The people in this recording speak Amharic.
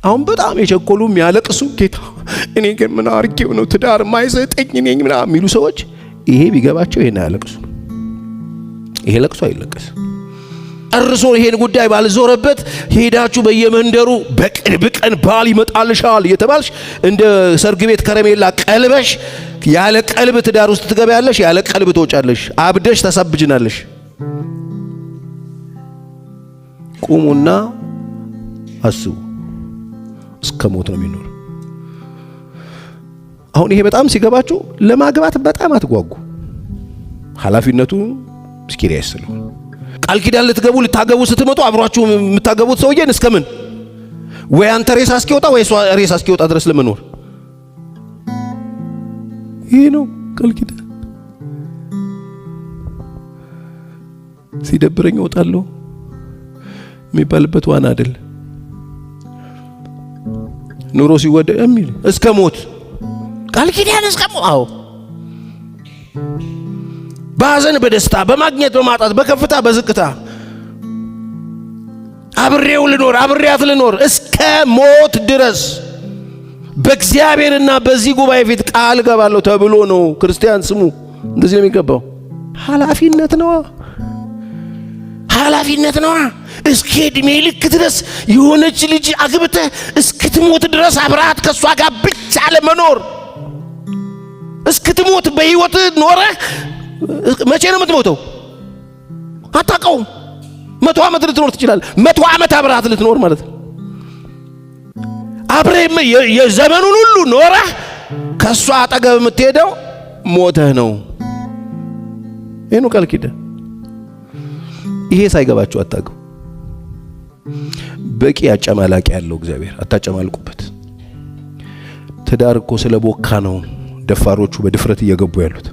አሁን በጣም የቸኮሉ የሚያለቅሱ ጌታ እኔ ግን ምን አርጌው ነው ትዳር ማይሰጠኝ እኔ ምናምን የሚሉ ሰዎች ይሄ ቢገባቸው ይሄን አያለቅሱ። ይሄ ለቅሶ አይለቀስ። ጨርሶ ይሄን ጉዳይ ባልዞረበት ሄዳችሁ በየመንደሩ በቅርብ ቀን ባል ይመጣልሻል እየተባልሽ እንደ ሰርግ ቤት ከረሜላ ቀልበሽ ያለ ቀልብ ትዳር ውስጥ ትገቢያለሽ፣ ያለ ቀልብ ትወጫለሽ፣ አብደሽ ታሳብጅናለሽ። ቁሙና አስቡ። እስከ ሞት ነው የሚኖር። አሁን ይሄ በጣም ሲገባችሁ ለማግባት በጣም አትጓጉ። ኃላፊነቱ serious ስለሆነ ቃል ኪዳን ልትገቡ ልታገቡ ስትመጡ አብሯችሁ የምታገቡት ሰውዬን እስከምን ወይ አንተ ሬሳ እስኪወጣ ወይ እሷ ሬሳ እስኪወጣ ድረስ ለመኖር ይሄ ነው ቃል ኪዳን። ሲደብረኝ እወጣለሁ የሚባልበት ዋና አይደል። ኑሮ ሲወደድ የሚል እስከ ሞት ቃል ኪዳን እስከ ሞት። አዎ በሐዘን በደስታ በማግኘት በማጣት በከፍታ በዝቅታ አብሬው ልኖር አብሬያት ልኖር እስከ ሞት ድረስ በእግዚአብሔርና በዚህ ጉባኤ ፊት ቃል እገባለሁ ተብሎ ነው። ክርስቲያን ስሙ፣ እንደዚህ ነው የሚገባው። ኃላፊነት ነዋ፣ ኃላፊነት ነዋ። እስከ ዕድሜ ልክ ድረስ የሆነች ልጅ አግብተህ እስክትሞት ድረስ አብረሃት ከእሷ ጋር ብቻ ለመኖር እስክትሞት በሕይወት ኖረህ መቼ ነው የምትሞተው? አታውቀውም። 100 ዓመት ልትኖር ትችላለህ። 100 ዓመት አብረሃት ልትኖር ማለት ነው። አብረህ የዘመኑን ሁሉ ኖረህ ከእሷ አጠገብ የምትሄደው ሞተህ ነው። ይህ ነው ቃል ኪዳን። ይሄ ሳይገባችሁ አታግቡ። በቂ አጨማላቂ ያለው እግዚአብሔር፣ አታጨማልቁበት። ትዳር እኮ ስለ ቦካ ነው ደፋሮቹ በድፍረት እየገቡ ያሉት።